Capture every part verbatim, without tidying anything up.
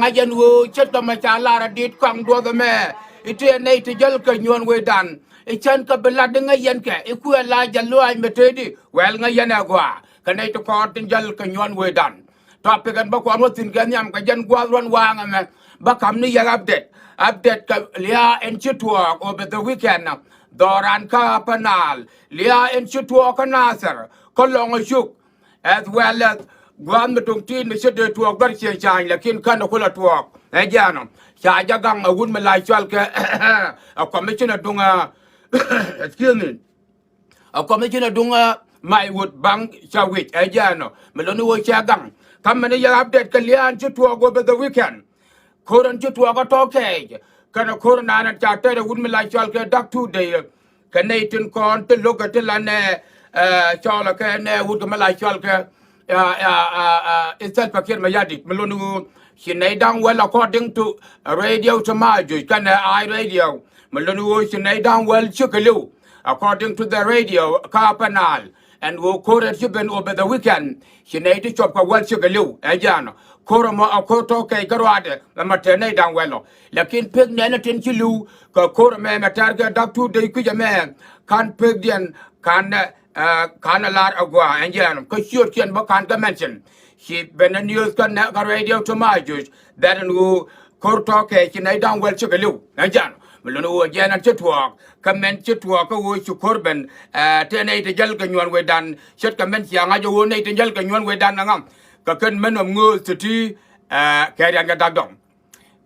ŋa̱c yɛn ɣöö ce̱tkɛ mɛ ca lar a di̱t kɔaŋ duɔth ɛmɛ. I̱ tëë nɛy ti jäl kɛ nyuɔ̱n wecdan i̱ cän kɛ bi lat i̱ ŋäc yɛn kɛ i̱ kuɛ la jɛ luaac mɛ tëëdi wɛl ŋäc yɛn ɛ gɔaa kɛ nɛy ti kɔɔr tin jäl kɛ nyuɔ̱n wecdan. Topic ɛn bä kɔn wä thi̱n kɛ nhiam kɛ jɛn gua̱a̱th ruɔ̱n waaŋ ɛmɛ bä ka̱m ni yɛ update. Update kɛ lia̱a̱ ɛn ci tuɔɔk over the weekend. Dhɔran kä Upper Nile lia̱a̱ ɛn ci tuɔɔk kä Nasir kä Lɔŋ Acuk. As well as gua̱a̱th mi tuŋ ti̱i̱t mi ci dee tuɔɔk dhɔr Cieŋ Ca̱a̱ny lakin kän kulɛ tuɔɔk. Ɛ jɛn ɔ ca jɛ gaŋ ɛ wut mi la cɔal kɛ ɛ commissioner duŋ ɛ excuse me. Ɛ commissioner duŋ ɛ Maiwut Baŋ Cawic ɛ jɛn ɔ mi loni wä cɛ gaŋ. Kä mɛn yɛ update kɛ lia̱a̱ ɛn ci tuɔɔk over the weekend. Ko̱r ɛn ci tuɔɔk ɛ tɔ̱ kɛɛc kɛnɛ ko̱r ɛnan ɛn ca tɛt ɛ wut mi la cɔal kɛ Dak Tuut Dec. Kɛ nɛy tin kɔn ti lo̱k kɛ ti la nɛ cɔl kɛ nɛ wut kɛ mi la cɔl kɛ Ithalpakir mɛ yadit mi lon wu ci nɛy da̱ŋ wäl according to radio to ma juc kɛnɛ I radio mi lon wu ci nɛy da̱ŋ wäl cikɛ liw according to the radio kä Upper Nile. Ɛn ɣöö ko̱r ɛ ci ben over the weekend ci nɛy ti cɔp kɛ wäl cikɛ liw ɛ jɛn ɔ. Ko̱r ɛmɔ ɛ ko̱r tɔ̱ kɛc kä ruaadɛ ɛmɛ te nɛy da̱ŋ wäl ɔ. Lakin pek nɛn ɛ tin ci liw kɛ ko̱r ɛmɛ mɛ tɛr kɛ Dak Tuut Dec kui̱c ɛmɛ ka̱n pekdiɛn ka̱n ɛ ka̱n ɛ lar ɛ gɔaa ɛ jɛn ɔ. Kä ciötkiɛn bä ka̱n kɛ mention ci ben ɛ news kä nɛ kä radio to ma juc that ɛn ɣöö ko̱r tɔ̱ kɛ ci nɛy da̱ŋ wäl cikɛ li̱w ɛ jɛn ɔ. Mi lon ɣöö jɛn ɛn ci tuɔɔk kä mɛn ci tuɔɔk kä ɣöö ci ko̱r ben ɛ tëë nɛy ti jäl kɛ nyuɔ̱n wecdan ce̱tkɛ mɛn cia ŋa̱c ɣöö nɛy ti jäl kɛ nyuɔ̱n wecdan ɛ ŋa̱m. Kɛ kɛn mɛn ɔm ŋööth ti ti ɛ kɛ riɛk nyɛ dak dɔŋ.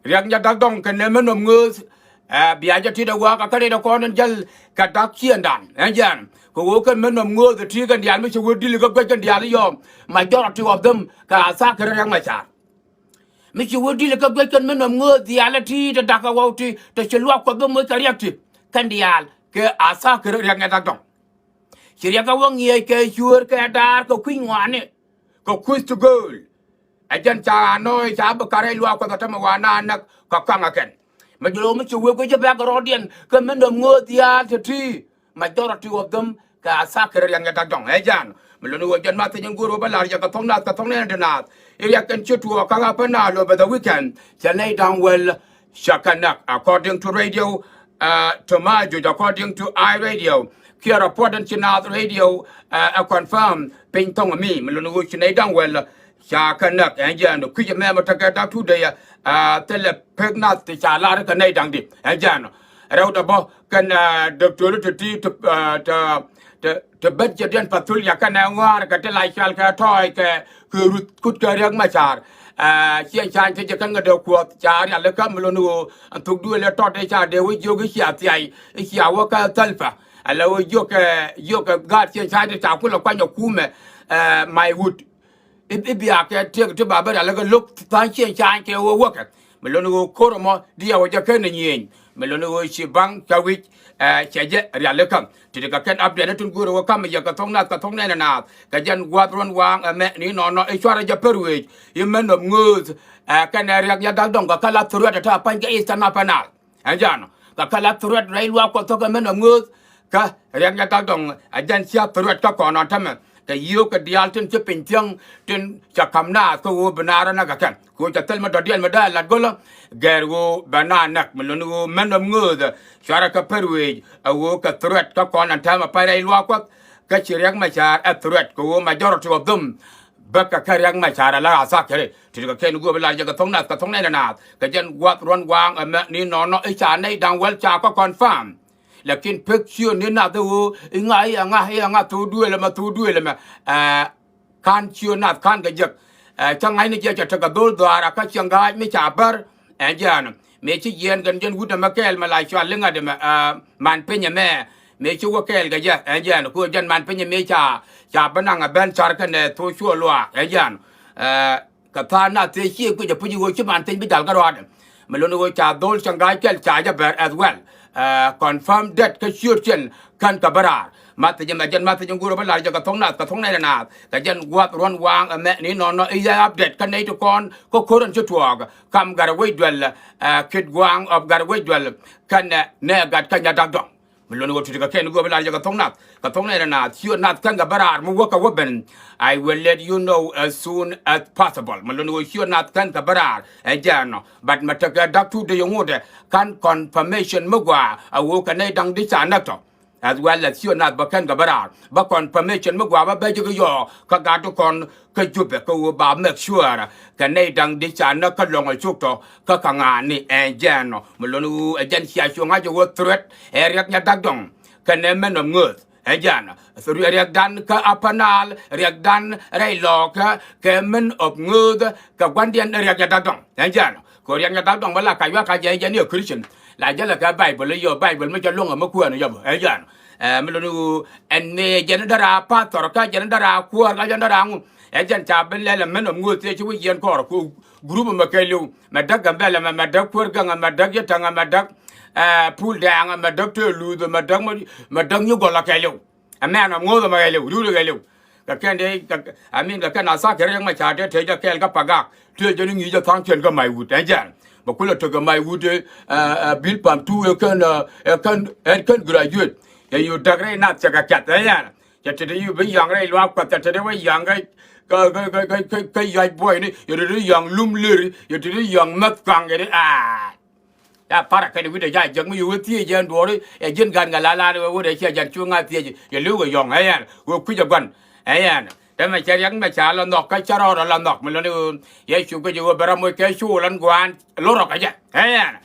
Riɛk nyɛ dak dɔŋ kɛn ɛ mɛn ɔm ŋööth ɛ bia jɛ ti dɛ wa̱a̱ kɛ kä riɛk dɛ kɔn ɛn jäl kɛ dak ciëŋdan ɛ jɛn kɛ ɣöö kɛn mɛn ɔm ŋööth ti kɛn diaal mi ci wä dil kɛ guec kɛn diaal yɔm. Majority of them kɛ a thaak kɛ riɛk mɛ car. Mi ci wä dil kɛ guec kɛn mi nɔm ŋööth dhiaal ɛ ti te da̱k kɛ wä ti te ci luak kuɔth bä moc kɛ riɛk ti kɛn diaal kɛ a thaak kɛ riɛk ŋɛ dak dɔŋ. Ci riɛk kɛ wä ŋiɛc kɛ cuëër kɛ daar kɛ kui̱ny ŋɔaani kɛ kuth ti gööl. Ɛ jɛn ca anɔɔy ca bi kar rɛy luak kuɔth ɛ tämɛ wa na näk kɛ kaŋ ɛ kɛn. Mi jɛ lo̱o̱ mi ci wee guic jɛ bɛ̈k kɛ rɔɔdiɛn kɛ mi nɔm ŋööth dhiaal te ti. Majority of them kɛ a thaak kɛ riɛk ŋɛ dak dɔŋ ɛ jɛn. Mi lon i̱ wä jɛn ma thiec in go̱o̱r wä bä la̱r jɛ kɛ thok nath kɛ thok nɛn ti naath i̱ riɛk kɛn ci tuɔɔk kä Upper Nile over the weekend cɛ nɛy da̱ŋ wäl cɛ kɛ näk according to radio to ma juc according to I radio. Kiɛ report in ci naath radio ɛ confirm piny thɔŋ mi mi lon i̱ wä ci nɛy da̱ŋ wäl ca kɛ näk ɛ jɛn. Kui̱c ɛmɛ mɛ tekɛ Dak Tuut Dec ɛ thilɛ pek nath ti ca lar kɛ nɛy da̱ŋ di ɛ jɛn. Rɛw dɛ bä kɛn doctor ti ti ti ti bet jɛ diɛn pathul ya kɛn ɛ ŋɔaar kɛ ti la cual kɛ tɔɔy kɛ kɛ ruth kut kɛ riɛk mɛ car. Ciɛ ca̱ny ti jɛ kɛn kɛ dee kuɔth ca rial ikä mi lon i̱ ɣöö ɛn thuk duëël ɛ tɔt i̱ ca dee wä jiök i̱ cia thiay i̱ cia wä kä Thalpa. Ala wä jiök kɛ jiök kɛ gaat ciɛ ca̱ny ti ca kulɛ kuany ɛ kumɛ Maiwut. I̱ bia kɛ tiek ti ba bä rial kɛ lo̱k tha̱a̱ŋ ciëŋ ca̱a̱ny kɛ ɣöö wäkɛ. Mi lon ɣöö ko̱r ɛmɔ diɛw jɛ ken ɛ nyieny mi lon ɣöö ci Baŋ Cawic cɛ jɛ rial ikä. Ti ti kɛ kɛn update ni tin go̱o̱r ɣöö ka̱m yɛ kɛ thok nath kɛ thok nɛn ɛ naath kɛ jɛn gua̱th ruɔ̱n waaŋ ɛmɛ ni nɔnɔ i̱ cuarɛ jɛ pär weec i̱ mɛn nɔm ŋööth kɛnɛ riɛk nyɛ dak dɔŋ kɛ kä la thurɛt ɛ ta̱a̱ pa̱ny kɛ Eastern Upper Nile. Ɛ jɛn ɔ kɛ kä la threat rɛy luaak kuɔth thok ɛmɛn ɛ ŋööth. Kä riɛk nyɛ dak dɔŋ ɛ jɛn cia threat kä kɔn ɔ tämɛ kɛ yio̱o̱k kɛ diaal tin ci piny thiäŋ tin cɛ ka̱m naath kä ɣöö bi naar ɛ näk ɛ kɛn kɛ ɣöö cɛ thil mi dɔ̱diɛn mi dee ɛ lat go̱lä. Gɛr ɣöö bɛ naath näk mi lon ɣöö mɛn ɛ ŋööth ɛ cuarɛ kɛ pär weec ɛ ɣöö kɛ threat kä kɔn ɛn täämɛ pay rɛy luaak kuɔth. Kä ci riɛk mɛ ca̱a̱r ɛ threat kɛ ɣöö majority of them bäkɛ kä riɛk mɛ ca̱a̱r ala a thaak kɛrɛ ti ti kɛ kɛn guɔp lar jɛ kɛ thok nath kɛ thok nɛn naath kɛ jɛn guath ruɔn waaŋ ɛmɛ ni nɔnɔ i̱ ca nɛy da̱ŋ wäl ca kä confirm. Lakin pek ciö ni nath i̱ ɣöö i̱ ŋa i̱ ɛŋa i̱ ɛŋa thok duëël ɛmɛ thok duëël ɛmɛ ɛ ka̱n ciö nath ka̱n kɛ jek. Ɛ cä ŋa̱cni jɛ cɛ tekɛ dho̱l dhɔaar akä ciɛŋ ga̱a̱c mi ca bär. Ɛn jɛn mëë ci jiɛɛn kɛn jɛn wut ɛmɛ kɛɛl mɛ la cɔal liŋ adɛ mɛ man piny ɛmɛ. Mëë ci wä kɛɛl kɛ jɛ ɛn jɛn ku jɛn man piny mëë ca ca bi naŋ ɛ ben car kɛnɛ thok cuɔ luaak ɛn jɛn. Kɛ tha̱a̱ŋ nath thee ciɛ guic ɛ puc i̱ ɣöö ci man piny bi jal kä ruaadɛ. Mi lon i̱ ɣöö ca dho̱l cäŋ ga̱a̱c kɛl ca jɛ bɛr as well. Confirm dead kä ciötkiɛn kän kɛ bä raar. Mathec ɛmɛ jɛn mathec in go̱o̱r ɛ bä lar jɛ kɛ thok nath kɛ thok nɛn ɛ naath kɛ jɛn gua̱th ruɔ̱n waaŋ ɛmɛ ni nɔnɔ i̱ yɛ update kä nɛy ti kɔn kä ko̱r ɛn ci tuɔɔk. Kam gat ɛ wec duɛl kit gua̱a̱ŋ ɔp gat ɛ wec duɛl kɛnɛ nɛ gat kä nyɛ dak dɔŋ. Mi luni wä tuti kɛ kɛn go̱o̱p ilar jɛ kɛ thoŋ nath kɛ thoŋ nɛy rɛ naath ciö nath kɛn kɛ bä raar mi wä kɛ wä ben. I will let you know as soon as possible. Mi luni wä ciö nath kɛn kɛ bä raar ɛ jɛn nɔ. But mɛ tekɛ dak tuut dee yɛ ŋot ɛ kan confirmation mi gɔaa a wä kɛ nɛy da̱ŋ di ca näk tɔ. As well as ciö nath bä kɛn kɛ bä raar bä confirmation mi gɔaa bä bɛ ji̱ kɛ yɔɔ kä gat di kɔn kä Jubɛ kä ɣöö ba make sure kɛ nɛy da̱ŋ di ca näk kä lɔ̱ŋ ɛ cuk tɔ kä kä ŋa̱a̱ni ɛn jɛn nɔ. Mi luni ɣöö ɛ jɛn cia cuɔ̱ŋ a jɛ ɣöö threat ɛ riɛk nyɛ dak dɔ̱ŋ kɛnɛ mɛn ɔm ŋööth ɛn jɛn nɔ. Riɛkdan kä Upper Nile, riɛkdan rɛy lɔɔkä kɛ mɛn ɔm ŋööth kɛ gua̱ndiɛn riɛk nyɛ dak dɔ̱ŋ ɛn jɛn nɔ. Kɛ riɛk nyɛ dak dɔ̱ŋ bä la kac wä kac jɛ jɛ ni ɛ Christian. La jälɛ kɛ Baibol i̱ yɔ Baibol mi cɛ luɔ̱ŋ ɛmɛ kuäär ni yɔp ɛ jɛn. Ɛ mi luni ɣöö ɛn mëë jɛn dara pathɔr kä jɛn dara kuäär kä jɛn dara ŋu. Ɛ jɛn ca ben lɛl ɛmɛn ɔm ŋo̱o̱th thiec ci wi̱c yɛn kɔɔr ku group ɛmɛ kɛɛliw. Mɛ däk Gambɛl ɛmɛ, mɛ däk kuäär gäŋ ɛmɛ, däk yɛ täŋ ɛmɛ, däk puul dɛɛŋ ɛmɛ, däk tëë luuth ɛmɛ, däk mɛ däk nyi gɔl ɛ kɛɛliw. Ɛmɛn ɔm ŋo̱o̱th ɛmɛ kɛɛliw, riwdɛ kɛɛliw. Kɛ kɛn dee, I mean, kɛ kɛn a thak kɛ riɛk mɛ ca dee tëë jɛ kɛɛl kä Pagak. Tëë jɛ ni ŋi̱i̱c jɛ tha̱a̱ŋ tiɛn kä Maiwut ɛn jɛn. Bɛ kulɛ tekɛ Maiwut ɛ bil pam tu ɛ kɛn ɛ kɛn ɛ kɛn graduate. Yɛ yu däk rɛy nath cɛ kɛ kɛth ɛn jɛn. Cɛ te dee yu bi yɔ̱a̱ŋ rɛy luaak kuɛth cɛ te dee wä yɔ̱a̱ŋ kä kä kä kä kä kä yɔ̱a̱c buɔyni yɛ te dee yɔ̱a̱ŋ lum leri yɛ te dee yɔ̱a̱ŋ mäth kaŋ yɛ dee aa. Ya parak kɛn wi̱cdɛ ja jiäk mi yɛ wee thiec jɛ ɛn duɔɔri ɛ ji̱n gat ŋɛ la la wee wee dee ciɛ jɛn cu ŋa̱ thiec yɛ li̱w kɛ yɔ̱ŋ ɛ yɛn wee kui̱c ɛ gua̱n ɛ yɛn. Tɛmɛ cɛ riɛk mɛ ca la nhɔk kä cä rɔɔdɔ la nhɔk mi lɔni ɣöö yɛ cu guic ɣöö bɛ ram moc kɛ cu lan gua̱a̱n lorɔk ɛ jɛ ɛ yɛn.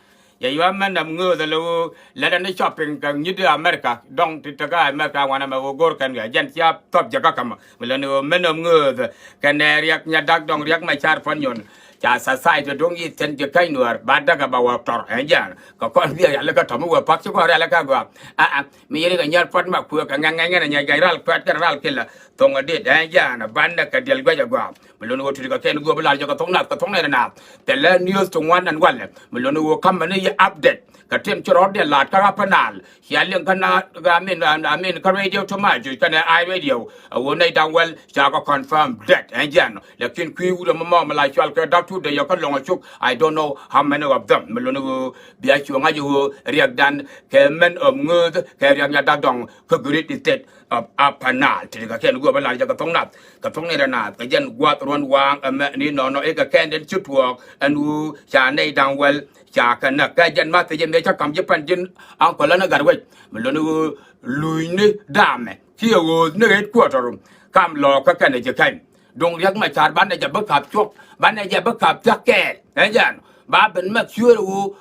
Yɛ yua̱ mɛn nɛm ŋööth ɛ lɛ ɣöö lɛt ɛn i̱ shopping kɛ nyit i̱ America dɔŋ ti tekä America ŋuan ɛmɛ ɣöö go̱r kɛn kɛ jɛn cia thɔp jɛ kä kämä mi lɔni ɣöö mɛn nɛm ŋööth kɛn ɛ riɛk nyɛ dak dɔŋ riɛk mɛ car puɔ̱n nyon. Ca society duŋ yi thi̱n ji̱ käny nuäär ba däk ɛ ba wä tɔr ɛn jɛn kɛ kɔn biɛ rialikä tɔ̱ mi wä pa̱k ci kɔn rialikä gɔaa. Aa mi yeri kɛ nyɛr puɔ̱t ma kuëë kɛ ŋɛŋ ŋɛŋ ŋɛn ɛ nyɛc gɛny ral kuɛt kɛn ral kilɛ thoŋ ɛ dit ɛn jɛn ɛ ban däk kɛ diɛl guɛc ɛ gɔaa. Mi lon wä tuti kɛ kɛn guɔ̱p ilar jɛ kɛ thoŋ nath kɛ thoŋ nɛn ɛ naath. Thilɛ news ti ŋuan ɛn walɛ mi lon wä ka̱mɛ ni yɛ update kɛ tim ci rɔɔdiɛn laat kä Upper Nile. Cia liŋ kä na amin amin kä radio to ma juc kɛnɛ i radio a wä nɛy da̱ŋ wäl ca kɛ confirm dead ɛn jɛn. Lakin kui̱ wut ɛmɔ mɔ mi la cual kɛ dak tuut dee yɛ kä lɔŋ a cuk. I don't know how many of them mi luni ɣöö bia cuɔ̱ŋ a ji̱ ɣöö riɛkdan kɛ mɛn ɔm ŋööth kɛ riɛk nya dak dɔŋ kä Great State of Upper Nile. Ti kɛ kɛn guɔ̱p a lar jɛ kɛ thoŋ nath kɛ thoŋ ni rɛ naath kɛ jɛn guath ruɔ̱n waaŋ ɛmɛ ni nɔnɔ i̱ kɛ kɛn den ci tuɔɔk ɛn ɣöö ca nɛy da̱ŋ wäl ca kɛ näk kɛ jɛn math thiec ɛmɛ cä ka̱m ji̱ pan ji̱n aŋkɔl ɛn ɛ gat wec mi luni ɣöö luucni daamɛ kiɛ ɣööthni headquarter kam lɔɔk kä kɛnɛ ji̱ kɛn. Duŋ riɛk mɛ ca̱r banɛ jɛ bi ka̱p cuɔ̱k banɛ jɛ bi ka̱p thia̱k kɛɛl ɛ jɛn ba ben mɛ thiöör ɣöö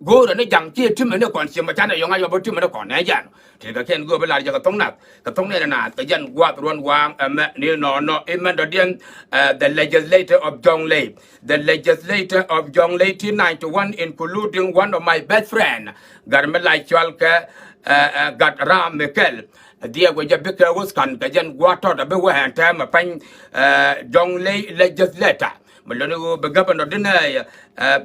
go̱o̱rɛ ni ja̱ŋ kiɛ timɛ ni kɔn ciɛ mɛ canɛ yɔ̱ŋ a yɔ̱p bi timɛ ni kɔn ɛ jɛn. Ti kɛ kɛn go̱o̱r bi lar jɛ kɛ thoŋ nath kɛ thoŋ nɛn ɛ naath kɛ jɛn guath ruɔ̱n waaŋ ɛmɛ ni nɔnɔ imɛn dɔ̱diɛn. The legislator of Jonglei, the legislator of Jonglei T ninety one including one of my best friend gat mi la cual kɛ gat ram Mikel. Dhiɛɛk wä jɛ bikɛ wuskan kɛ jɛn gua̱a̱t tɔt a bi wä ɛn tɛmɛ pany. Jonglei legislator mi loni ɣöö bi governor dinɛɛy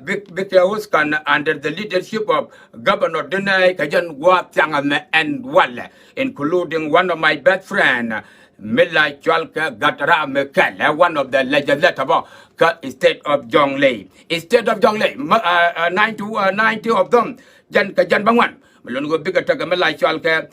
bikɛ wuskan under the leadership of governor dinɛɛy kɛ jɛn gua̱a̱t thiaŋ ɛmɛ ɛn walɛ including one of my best friend mi la cual kɛ gat ram Mikel ɛ one of the legislator bɔ kä state of Jonglei. State of Jonglei ninety ninety of them jɛn kɛ jɛn bä ŋuan. Mi lon ɣöö bikɛ tekɛ mi la cual kɛ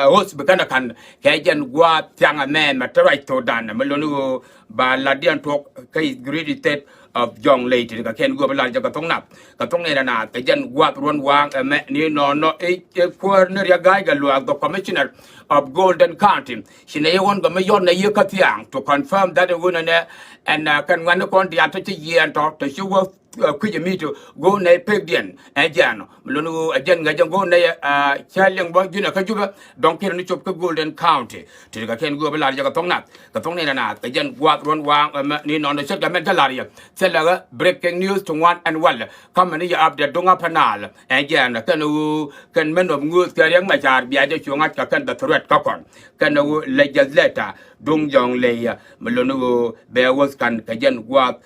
host bi kɛn ɛ ka̱n kɛ jɛn gua̱a̱th thiaŋ ɛmɛ mɛ te ruac thokdan mi lon ɣöö ba la̱tdiɛn tuɔk kä Great State of Jonglei. Ti kɛ kɛn ɣöö bi lar jɛ kɛ thok nath kɛ thok nɛy rɛ naath kɛ jɛn gua̱a̱th ruɔ̱n waaŋ ɛmɛ ni nɔnɔ i̱ kuäär ni riɛk ga̱a̱c kɛ luaak the commissioner of Golden County. Ci nɛ yɛ ɣöö kɛ mi yɔt nɛ yiëë kä thiaŋ to confirm that ɣöö nɛ nɛ ɛn kɛn ŋuɛ̈tni kɔn diaal tɔ ci yiɛɛn tɔ tɔ ci wä kui̱c ɛ mi̱i̱t go̱o̱r nɛy pekdiɛn ɛ jɛn ɔ mi lon ɣöö ɛ jɛn ŋäc jɛ go̱o̱r nɛy cä liŋ bä ji̱n ɛ kä Jubɛ dɔ̱ŋ kiɛn ni cop kä Golden County. Ti kɛ kɛn go̱o̱r bi lar jɛ kɛ thok nath kɛ thok nɛy naath kɛ jɛn gua̱a̱th ruɔ̱n waaŋ ɛmɛ ni nɔn ɛ ce̱tkɛ mɛn cä lar yɛ. Thilɛ ɣä breaking news ti ŋuan ɛn walɛ ka̱mɛ ni yɛ update duŋ Upper Nile ɛ jɛn ɔ kɛn ɣöö kɛn mɛn ɔ ŋööth kɛ riɛk mɛ ca̱r bia jɛ cuɔ̱ŋ ŋa̱c kɛ kɛn bɛ threat kä kɔn kɛn ɣöö legislator duŋ Jonglei mi lon ɣöö bɛ wuth kan kɛ jɛn gua̱a̱th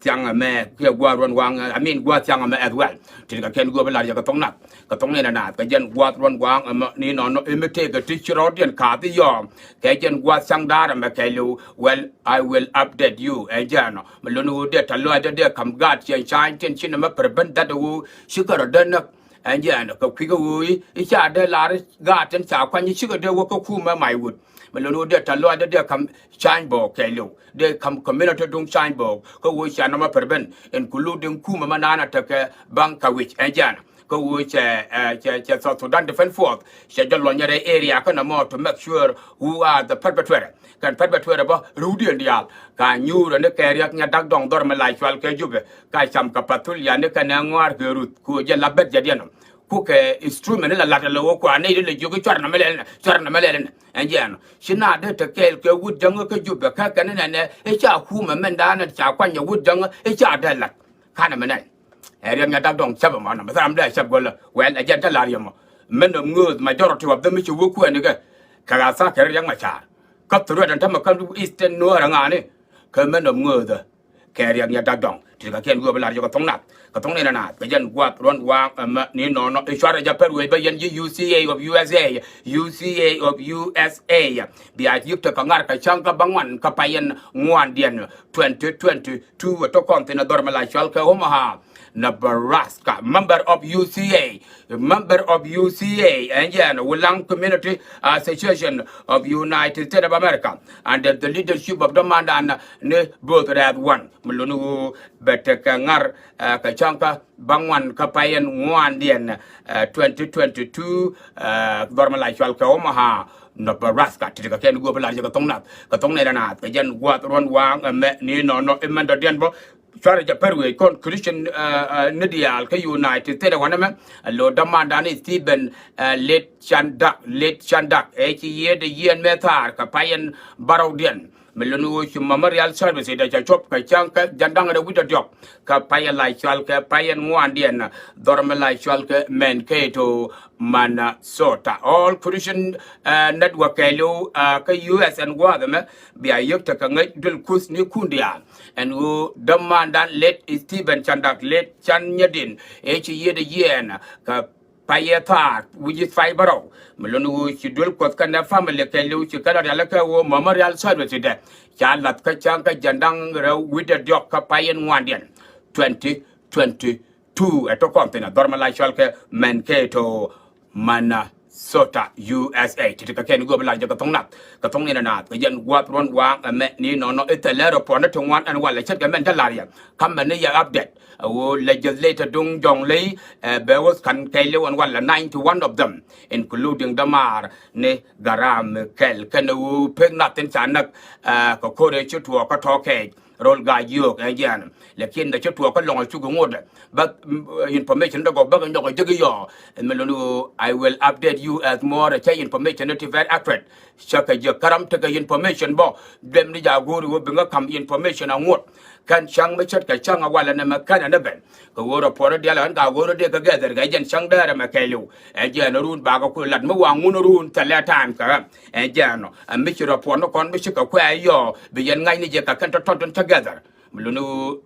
thiaŋ ɛmɛ kiɛ gua̱a̱th ruɔ̱n waaŋ I mean gua̱a̱th thiaŋ ɛmɛ as well. Ti kɛ kɛn ɣöö bi lar jɛ kɛ thok nath kɛ thok nɛy naath kɛ jɛn gua̱a̱th ruɔ̱n waaŋ ɛmɛ ni nɔnɔ i̱ mi tëëkɛ ti ci rɔɔdiɛn kaath i̱ yɔɔm kɛ jɛn gua̱a̱th thiaŋ da̱a̱r ɛmɛ kɛɛliw. Well, I will update you ɛ jɛn ɔ mi lon ɣöö dee tɛ lɔaacdä dee ka̱m gaat ciɛn ca̱a̱ny tin ci nɛmɛ prevent that ɣöö ci kɛ rɔ dee näk. Ɛn jɛn kɛ kui̱ kɛ ɣöö i̱ ca dee lar gaat tin ca kuany i̱ cikɛ dee wä kä kumɛ may wut. Mi lon ɣöö dee tɛ̈th lɔaacdä dee ka̱m cany bɔɔk kɛɛliw, dee ka̱m community duŋ cany bɔɔk kä ɣöö cia nɔmɔ pɛr ben, including kumɛ mɛ naan a tekɛ baŋ kɛ wi̱c. Ɛn jɛn kä ɣöö cɛ, cɛ, cɛ South Sudan Defense Force cɛ jɛ luɔnyɛ rɛy area kä nɔmɔ to make sure who are the perpetrator. Kɛn perpetrator bä rɛwdiɛn diaal ka nyuurɛ ni kɛ Riɛk Nyadak Dɔŋ dhɔr mi la cɔal kɛ Jubɛ, ka cam kɛ Pathulia ni kɛn ɛ ŋɔaar kɛ Ruth kɛ ɣöö jɛ la bɛt jɛ diɛn. Kukɛ instrument ni la lat ala wä kua nɛy ti la jiök i̱ cuarɛ nɔmɔ lɛl nɛ, cuarɛ nɔmɔ lɛl nɛ. Ɛn jɛn ci na dee te kɛɛl kɛ wut jäŋä kä Jubɛ kä kɛn nɛnɛ i̱ ca kumɛ mɛn daanɛ ca kuany ɛ wut jäŋä i̱ ca dee lat. Kanɛ mɛ nɛn. Ɛ Riɛk Nyadak Dɔŋ cäpɛ mɔ nɔmɔ tharam dee cäp gölä. Well, ɛ jɛn te lar yɛ mɔ. Mɛn nɔm ŋööth majority of them ci wä kuɛɛnikɛ kɛ ɣa̱ tha̱a̱ kɛ Riɛk Macar. Kä threat ɛn tämɛ kä Eastern Nuäärä ŋa̱a̱ni. Kɛ mɛn nɔm ŋööthä kɛ Riɛk Nyadak Dɔŋ. Ti kɛ kɛn wä bi lar yɛ kɛ thoŋ nath kɛ thoŋ nɛn ɛ naath kɛ jɛn gua̱a̱th ruɔ̱n waaŋ ɛmɛ ni nɔnɔ i̱ cuarɛ jɛ pɛr wec bä yɛn ji̱ U C A of U S A, U C A of U S A. Bia yik tekɛ ŋa̱r kɛ cäŋ kä bäŋuan kä pay ɛn ŋuandiɛn twenty twenty two ɛ tɔ kɔn thin ɛ dhɔr mi la cɔal kɛ Omaha, Nebraska. Member of U C A, member of U C A, ɛn jɛn Wulaŋ Community Association of United States of America, under the leadership of dämandan ni Both Rɛth Wan. Mi luni wu bɛ tekɛ ŋa̱r kɛ cäŋ kä bäŋuan kä pay ɛn ŋuandiɛn twenty twenty two, dhɔr mi la cɔal kɛ Omaha, Nebraska. Ti ti kɛ kɛn guɔp lar jɛ kɛ thoŋ nath kɛ thoŋ nɛn ɛ naath kɛ jɛn gua̱a̱th ruɔ̱n waaŋ ɛmɛ ni nɔnɔ i̱ mɛn dɔ̱diɛn bä. Cuarɛ jɛ pɛr wec kɔn Christian ni diaal kä United States ɛ wanɛ mɛ. Lo dämandan i̱ Stephen Let Candak, Let Candak ɛ ci yiëëdɛ yiɛn mɛ thaar kɛ pay ɛn bärɔwdiɛn. Mi luni wu ci Memorial Service dee cɛ cop kɛ cäŋ kä jɛn da̱ŋ rɛw wi̱cdɛ diɔ̱k kɛ pay ɛ la cɔal kɛ pay ɛn ŋuandiɛn dhɔr mi la cɔal kɛ Mankato, Minnesota. All Christian network kɛɛliw kä U S ɛn gua̱a̱th ɛmɛ bia yek tekɛ ŋäc duël kuth ni kun diaal. Ɛn ɣöö dämandan Let Stephen Candak, Let Can Nyedin ëë ci yiëëdɛ yiɛn kɛ pay ɛ thaar wi̱c i̱ pay bärɔw. Mi luni wu ci duël kuɔth kɛnɛ family kɛɛliw ci kɛn ɛ rialikä ɣöö Memorial Service dɛ ca la̱th kä cäŋ kä jɛn da̱ŋ rɛw wi̱cdɛ diɔ̱k kä pay ɛn ŋuandiɛn twenty twenty two ɛ tɔ kɔn thin ɛ dhɔr mi la cɔal kɛ Mankato, Minnesota, U S A. Ti ti kɛ kɛn guɔp lar jɛ kɛ thoŋ nath kɛ thoŋ nɛn ɛ naath kɛ jɛn gua̱a̱th ruɔ̱n waaŋ ɛmɛ ni nɔnɔ i̱ thilɛ rɔ puɔ̱nä ti ŋuan ɛn walɛ ce̱tkɛ mɛn cä lar yɛ. Kä mɛn ni yɛ update ɛ ɣöö legislator duŋ Jɔŋley ɛ bɛ ɣöth ka̱n kɛɛliw ɛn walɛ ninety one of them, including dämaar ni Garam Kɛl kɛnɛ ɣöö pek nath thi̱n ca näk kɛ ko̱r ëë ci tuɔɔk kä tɔ̱ kɛɛc. Rol Gajiok ɛ jɛn. Lakin dee ci tuɔɔk kä lɔŋ a cuk ŋot. But information dee gɔw bäkɛ nyɔk a jek yɔ. Mi luni wu I will update you as more cɛ information ti very accurate. Cä kɛ jek kä ram tekɛ information bä. Duem ni ja̱ go̱o̱ri wu bi ŋä ka̱m information a ŋot. Kɛn cäŋ mi ce̱tkɛ cäŋ a walɛ nɛmɛ kɛn ɛ ni ben. Kɛ ɣöö rɔ puɔ̱rä diaal ɣän ka ɣöö rɔ dee kɛ gɛthɛr kɛ jɛn cäŋ dɛɛrɛ mɛ kɛɛliw. Ɛ jɛn run bakɛ ku lat mi wa ŋun run thɛlɛ time kɛ ɣä. Ɛ jɛn ɔ ɛ mi ci rɔ puɔ̱rä kɔn mi ci kɛ kuɛ yɔ bi yɛn ŋa̱cni jɛ kɛ kɛn tɔ̱tɔ̱ tin cä gɛthɛr. Mi luni ɣöö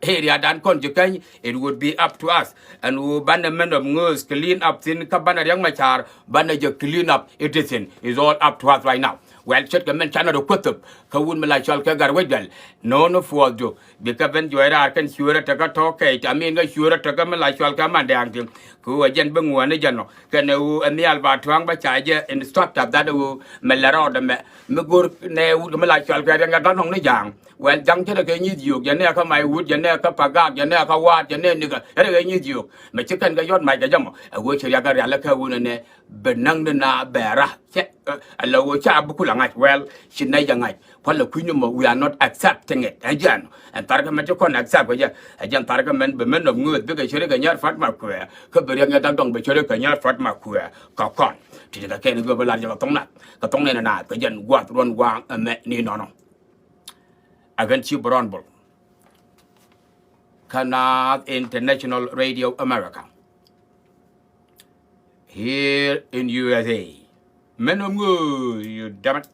area dan kɔn ji̱ keny, it would be up to us. Ɛn ɣöö banɛ mɛn ɔ ŋööth clean up thi̱n kä banɛ Riɛk Macar banɛ jɛ clean up it is in. It's all up to us right now. Well, ce̱tkɛ mɛn canɛ rɔ kuäth thöp kä wut mi la cɔal kɛ Gatwec Dɛl. No̱o̱ŋ ni puɔ̱th jɔ bikɛ ben juɔc raar kɛn ciöörä tekä tɔ̱ kɛc, I mean kä ciöörä tekä mi la cɔal kɛ Mandɛɛŋ ti. Kɛ ɣöö ɛ jɛn bi ŋuäär ni jɛn ɔ kɛnɛ ɣöö ɛ nhial ba tua̱a̱ŋ bä ca jɛ instructor that ɣöö mɛ lɛ rɔɔdɛ mɛ mi go̱r nɛ wut kɛ mi la cɔal kɛ Riɛk Nyadak Dɔŋ ni Ja̱a̱ŋ. Well, Ja̱ŋ ce̱tkɛ kɛ nyi̱th yio̱o̱k, jɛn nɛ kä May Wut, jɛn nɛ kä Pagak, jɛn nɛ kä Waat, jɛn nɛ nikä, ce̱tkɛ kɛ nyi̱th yio̱o̱k. Mɛ ci kɛn kɛ yɔt mac kɛ jɛ mɔ ɛ ɣöö ci riakä rial kä wun ɛnɛ. Bɛ näk ni na bɛ ra̱ cɛ ɛ la ɣöö ca bi kul a ŋa̱c. Well, ci nɛy jɛ ŋa̱c. Kualɛ kui̱ny mɔ, we are not accepting it. Ɛ jɛn ɛn tharkɛ mɛn ci kɔn accept kɛ jɛ. Ɛ jɛn tharkɛ mɛn bɛ mɛn nɔm ŋööth bikɛ ceri kɛ nyɛr Fatma Kuɛ kä bi Riɛk Nyadak Dɔŋ bɛ ceri kɛ nyɛr Fatma Kuɛ kɛ kɔn. Ti ti kɛ kɛn guɛ bɛ lar jɛ kɛ thoŋ nath kɛ thoŋ nɛn ɛ naath kɛ jɛn gua̱th ruɔ̱n waaŋ ɛmɛ ni nɔnɔ. Ɛ ɣän ci Brown Bol kä Naath International Radio America here in U S A. Mɛn nɔm ŋööth, you damn it.